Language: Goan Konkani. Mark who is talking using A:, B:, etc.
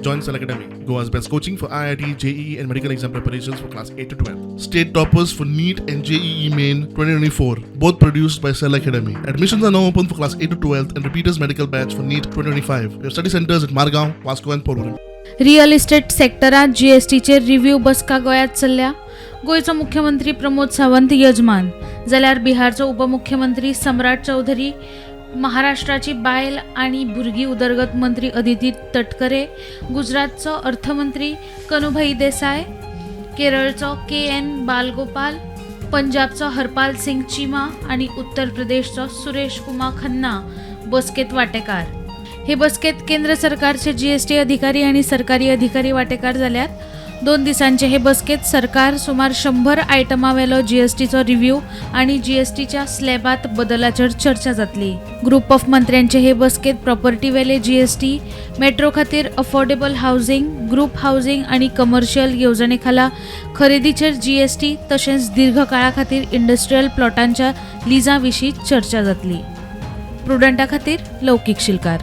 A: Join Cell Academy, Goa's best coaching for IIT, JEE, and medical exam preparations for class 8 to 12. State toppers for NEET and JEE Main 2024, both produced by Cell Academy. Admissions are now open for class 8 to 12 and repeaters medical batch for NEET 2025. We have study centers at Margao, Vasco, and Porvorim.
B: Real estate सेक्टरांत जीएसटीचेर रिव्ह्यू बसका गोंयांत चल्ल्या. गोंयचो मुख्यमंत्री प्रमोद सावंत यजमान, जाल्यार बिहारचो उपमुख्यमंत्री सम्राट चौधरी, महाराष्ट्राची बायल आनी भुरगीं उदरगत मंत्री अदिती तटकरे, गुजरातचो अर्थमंत्री कनुभाई देसाय, केरळचो के एन बालगोपाल, पंजाबचो हरपाल सिंग चीमा आनी उत्तर प्रदेशचो सुरेश कुमार खन्ना बसकेत वांटेकार. हे बसकेत केंद्र सरकारचे जीएसटी अधिकारी आणि सरकारी अधिकारी वांटेकार जाल्यात. 2 दिसांचे हे बसकेत सरकार सुमार 100 आयटमां वेलो जीएसटीचो रिव्ह्यू आणि जीएसटीच्या स्लॅबात बदलाचेर चर्चा जातली. ग्रुप ऑफ मंत्र्यांचे हे बसकेत प्रॉपर्टीवेले जीएसटी, मेट्रो खातीर अफोर्डेबल हावसिंग, ग्रुप हावसिंग आणि कमर्शियल येवजणे खाला खरेदीचेर जीएसटी तशेंच दीर्घकाळा खातीर इंडस्ट्रियल प्लॉटांच्या लिजा विशीं चर्चा जातली. प्रुडंटा खातीर लौकीक शिलकार.